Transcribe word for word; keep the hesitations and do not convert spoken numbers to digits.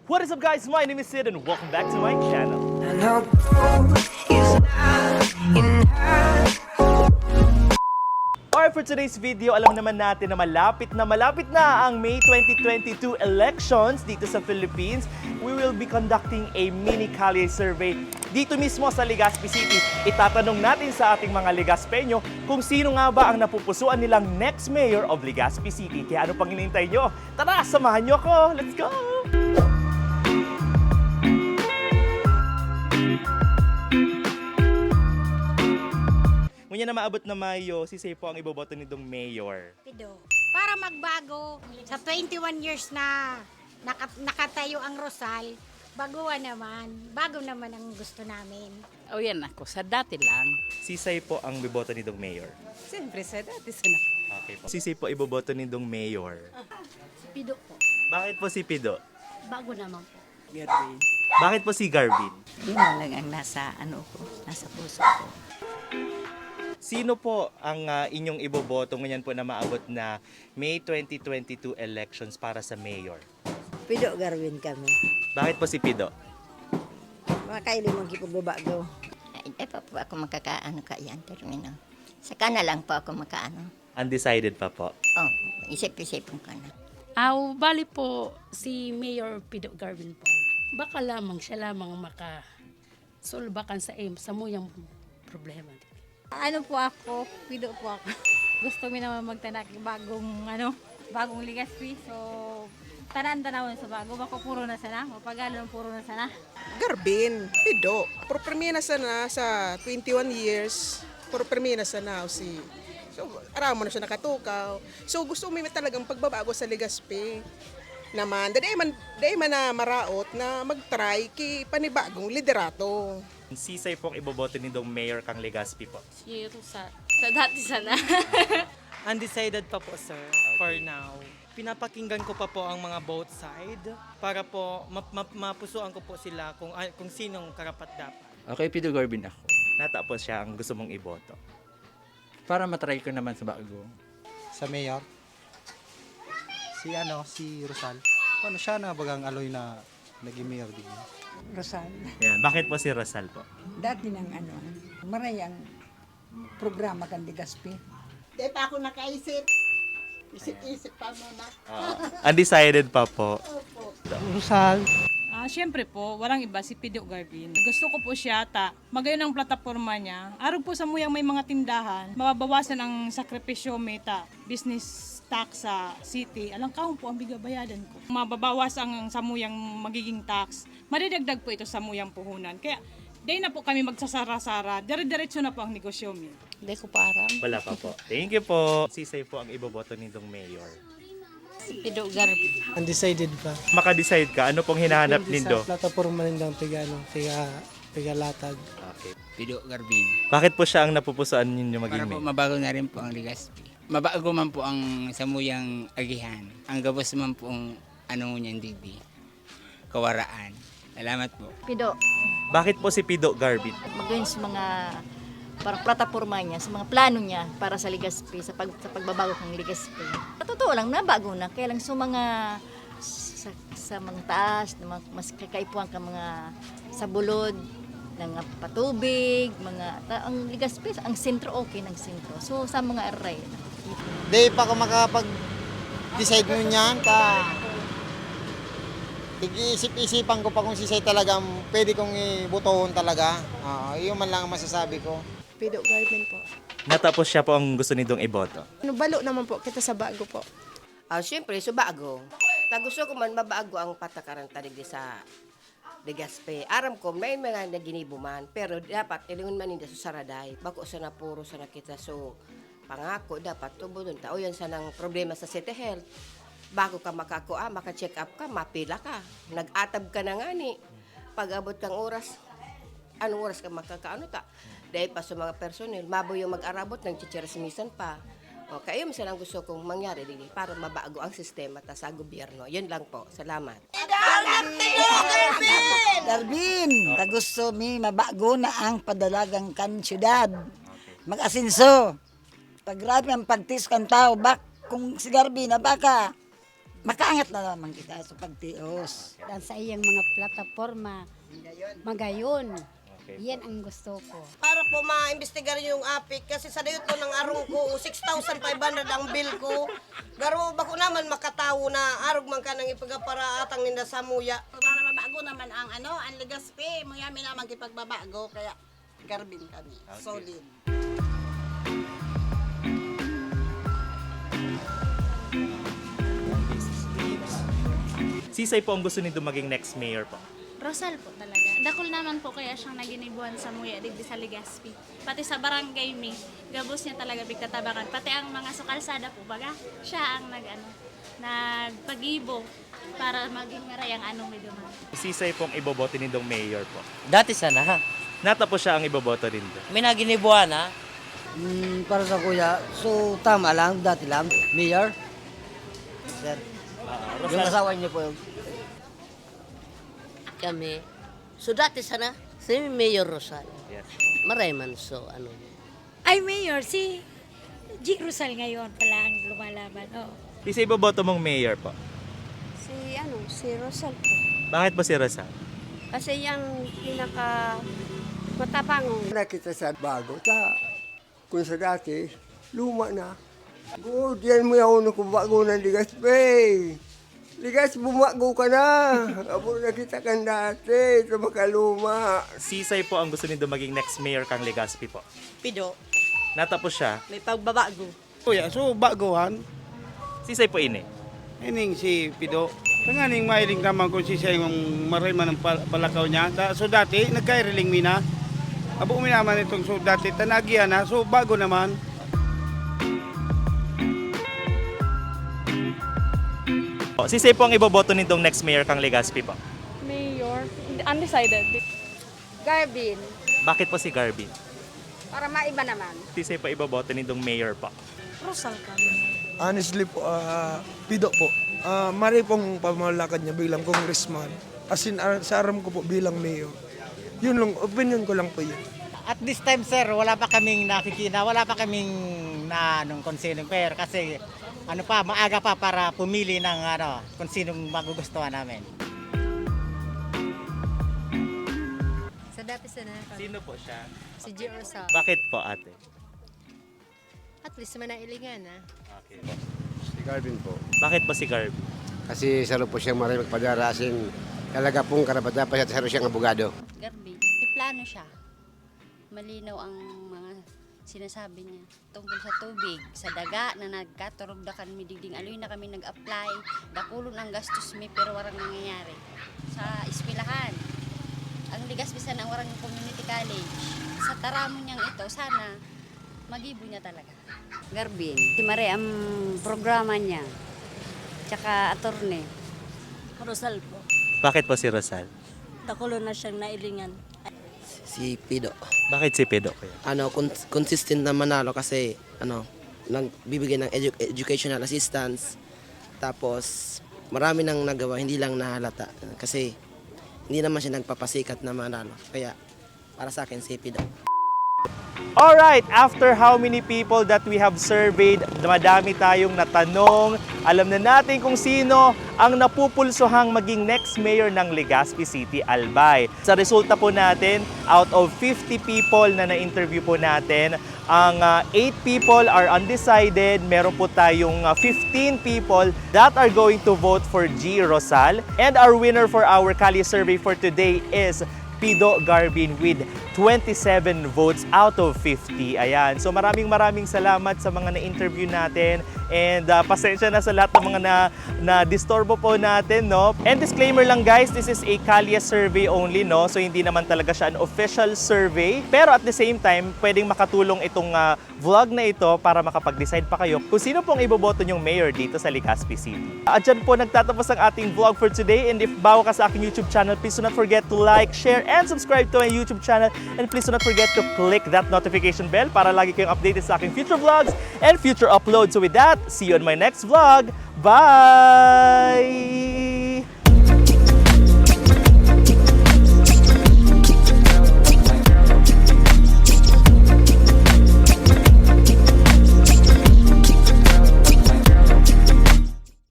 What is up, guys? My name is Sid and welcome back to my channel. And her goal is not in her. Alright, for today's video, alam naman natin na malapit na malapit na ang May twenty twenty-two elections dito sa Philippines. We will be conducting a mini kalye survey dito mismo sa Legazpi City. Itatanong natin sa ating mga Legazpeño kung sino nga ba ang napupusuan nilang next mayor of Legazpi City. Kaya ano pang hinihintay nyo? Tara, samahan nyo ako! Let's go! Ngunyan na maabot na Mayo, sisay po ang iboboto nindong mayor? Pido. Para magbago, sa twenty-one years na naka- nakatayo ang Rosal, baguhan naman. Bago naman ang gusto namin. O yan ako, sa dati lang. Sisay po ang biboto nindong mayor? Siyempre, sa dati sana. Okay po. Sisay po iboboto nindong mayor? Pido po. Bakit po si Pido? Bago naman po. Bakit po si Garvin? Yun na lang ang nasa ano ko, nasa puso ko. Sino po ang ah, inyong iboboto ngayon po na maabot na May twenty twenty-two elections para sa mayor? Pido Garwin kami. Bakit po si Pido? Makaili mong kipagbabago. Ay, di pa po ako makakaano kaya ang termino. Saka na lang po ako makaano. Undecided pa po. Oh, isip-isipin ko na. Aw, bali po, si Mayor Pido Garvin po. Baka lamang siya lamang maka solbakan sa im sa muyang problema. Ano po ako, pido po ako. Gusto mi naman magtanak bagong ano, bagong Legazpi. So, tanan-tanawon sa bago, bako puro na sana, mapagalon puro na sana. Garvin, pido. Pero permi na sana sa twenty-one years. Pero permi na sana si So, aramo na siya nakatukaw. So, gusto mi talagang pagbabago sa Legazpi naman. Dai man, dai man na maraot na mag-try ki panibagong liderato. Sisay pong iboboto nindong mayor kang Legazpi po? Si Rosa. Sa dati sana. Undecided pa po, sir, for now. Pinapakinggan ko pa po ang mga both side para po map- map- mapusuan ko po sila kung, ah, kung sinong karapat-dapat. Okay, Pido Garvin ako. Natapos siya ang gusto mong iboto. Para matry ko naman sa bago. Sa mayor? Si ano, si Rosal. Ano siya na bagang aloy na naging mayor din? Rosal. Yan. Bakit po si Rosal po? Dati nang ano, maray ang programa kan Legazpi. Di pa ako nakaisip. Isip-isip pa muna. Ah, undecided pa po. Opo. Rosal. Ah, siyempre po, walang iba si Pido Garvin. Gusto ko po siya ta magayon ang plataporma niya. Arog po sa muyang may mga tindahan, mababawasan ang sakripisyo meta business tax sa city. Alang kahon po ang bigabayadan ko. Mababawas ang samuyang magiging tax. Madadagdag po ito sa muyang puhunan. Kaya, di na po kami magsasara-sara. Dire-diretso na po ang negosyo mi. Hindi ko pa aram. Wala pa po. Thank you po. Sisay po ang iboboto nindong mayor? Si Pido Garvin. Undecided pa. Maka-decide ka, ano pong hinahanap Depende nindo? Sa plataporma nindang piga, ano, piga, pigalatag. Okay. Pido Garvin. Bakit po siya ang napupusuan ninyo maging Para po mayor? Mabago na rin po ang Legazpi. Mabago man po ang samuyang agihan. Ang gabos man po ang ano niyan digdi. Kawaraan. Salamat po. Pido. Bakit po si Pido Garvin? Magayon sa mga parang plataporma niya, sa mga plano niya para sa Legazpi, sa, pag, sa pagbabago ng Legazpi. Sa totoo lang, nabago na. Kaya lang sa mga sa, sa mga taas, na mga, mas kakaipuhan ka mga sa bulod, mga patubig, mga, ta, ang Legazpi, ang sentro okay ng sentro. So, sa mga aray, Di pa ako makapag-decide ngunyan ta. Tig-iisip-isipan ko pa kung sisay talaga ang pwede kong ibotohon talaga. Oo, yun man lang ang masasabi ko. Pido Garvin po. Natapos siya po ang gusto nindong iboto. Ano, balo naman po kita sa bago po. Ah, siyempre, sa bago. Ta gusto ko man mabago ang patakaran ta digdi sa Legazpi. Aram ko, may mga naginibo man, pero dapat ilingon man ninda sa saraday. Bako sana puro sana kita so pangako, dapat tubodon ta. O yan sanang problema sa City Health. Bago ka makakua, maka-check up ka, mapila ka. Nag-atab ka na ngani. Pag-abot kang oras, anong oras ka makakaano ta? Dahil pa sa mga personnel, mabayo mag-arabot, nagchichirismisan pa. O, kaya yun, ang gusto kong mangyari din para mabago ang sistema ta sa gobyerno. Yun lang po. Salamat. Garvin, ta gusto mi mabago na ang padalagan kan syudad. Mag-asenso. Pag grabe ang pagtis kan tao, bak kung si Garvin na baka Makaangat na lamang kita sa pagtios. Ang sa iyang mga plataporma, magayon. Okay. Yan ang gusto ko. Para po maimbestigar yung APIC kasi sa dayot po ng arong ko, six thousand five hundred ang bill ko. Garo bako naman makatawo na arog man ka nang ipagaparaatang ninda sa muya. Para mabago naman ang ano, ang Legazpi, muya mi naman kipagbabago, kaya Garbin kami. Solid. Sisay po ang gusto nindo maging next mayor po? Rosal po talaga. Dakul naman po kaya siyang naginibuhan sa muya digdi sa Legazpi. Pati sa barangay mi, gabos niya talaga pigtatabangan. Pati ang mga sukalsada po, baga, siya ang nag-ano, nagpagibo para maging maray ang ano mi duman. Sisay pong iboboto nindong mayor po? Dati sana ha. Nata po siya ang iboboto nindo. May naginibuhan ha. Mm, para sa kuya, so tama lang, dati lang, mayor. Sir, yung asawa niyo po, Kami. So dati sana, si Mayor Rosal. Yes. Maray man so ano. Ay, Mayor, si G. Rosal ngayon pala ang lumalaban. Oh. Sisay iboboto mong mayor po? Si ano, si Rosal po. Bakit po si Rosal? Kasi yung pinaka matabang. Nakita sa bago ta. Kung sa dati, luma na. Good, yan mo yaon ako bago ng Legazpi. Legazpi, bumago ka na. Abo na kita kan dati, sa makaluma. Sisay po ang gusto nindo maging next mayor kang Legazpi po? Pido. Nata po siya. May pagbabago. Kuya, so baguhan. Sisay po ini? Ining si Pido. Tanganing mahiling naman kung si siya yung maray man ang pal- palakaw niya. Ta, so dati, nagkairiling mi na. Abo mi naman itong so dati, tanagihan na. So bago naman. O, sisay po ang iboboto nindong next mayor kang Legazpi po? Mayor, undecided. Garvin, Bakit po si Garvin? para maiba naman. Sisay po iboboto nindong mayor po? Rosal kami. Honestly po, ah, Pido po. Ah, maray pong pamalakad niya bilang congressman. As in, ah, sa aram ko po bilang mayor. Yun lang, opinion ko lang po yun. At this time, sir, wala pa kaming nakikita, wala pa kaming na anong kung sino, pero kasi ano pa, maaga pa para pumili ng ano, kung sinong magugustuhan namin. Sa dati sana, Sino po siya? si G. Rosal. Bakit po, ate? At least manailingan na. Okay. Si Garvin po. Bakit po si Garvin? Kasi saro po siyang maray magpadara, asin talaga pong karapat-dapat siya, saro siyang abogado. Garvin, may plano siya. Malinaw ang mga sinasabi niya. Tungkol sa tubig, sa daga na nagkaturog na kami digding aloy na kami nag-apply. Dakulon ang gastos mi pero warang nangyayari. Sa eskwelahan, ang Legazpi sana ang warang community college. Sa taramon niyang ito, sana magibo niya talaga. Garvin, si Mare ang programa niya. Tsaka attorney. Rosal po. Bakit po si Rosal? Dakulo na siyang nailingan. Si Pido. Bakit si Pido, kuya? Ano, cons- consistent na manalo kasi ano, nagbibigay ng edu- educational assistance. Tapos marami nang nagawa, hindi lang nahalata kasi hindi naman siya nagpapasikat na manalo. Kaya para sa akin si Pido. Alright, after how many people that we have surveyed, madami tayong natanong. Alam na natin kung sino ang napupulsuhang maging next mayor ng Legazpi City, Albay. Sa resulta po natin, out of fifty people na na-interview po natin, ang ah, eight people are undecided, meron po tayong ah, fifteen people that are going to vote for G. Rosal. And our winner for our Kalye survey for today is Pido Garvin with twenty-seven votes out of fifty. Ayan. So maraming maraming salamat sa mga na-interview natin. And ah, pasensya na sa lahat ng mga na na disturbo po natin, no? And disclaimer lang, guys, this is a Kalye survey only, no? So hindi naman talaga siya an official survey. Pero at the same time, pwedeng makatulong itong ah, vlog na ito para makapag-decide pa kayo kung sino pong iboboto nyong mayor dito sa Legazpi City. At dyan po nagtatapos ang ating vlog for today. And if bago ka sa aking YouTube channel, please do not forget to like, share, and subscribe to my YouTube channel. And please do not forget to click that notification bell para lagi kayong updated sa aking future vlogs and future uploads. So with that, see you on my next vlog. Bye!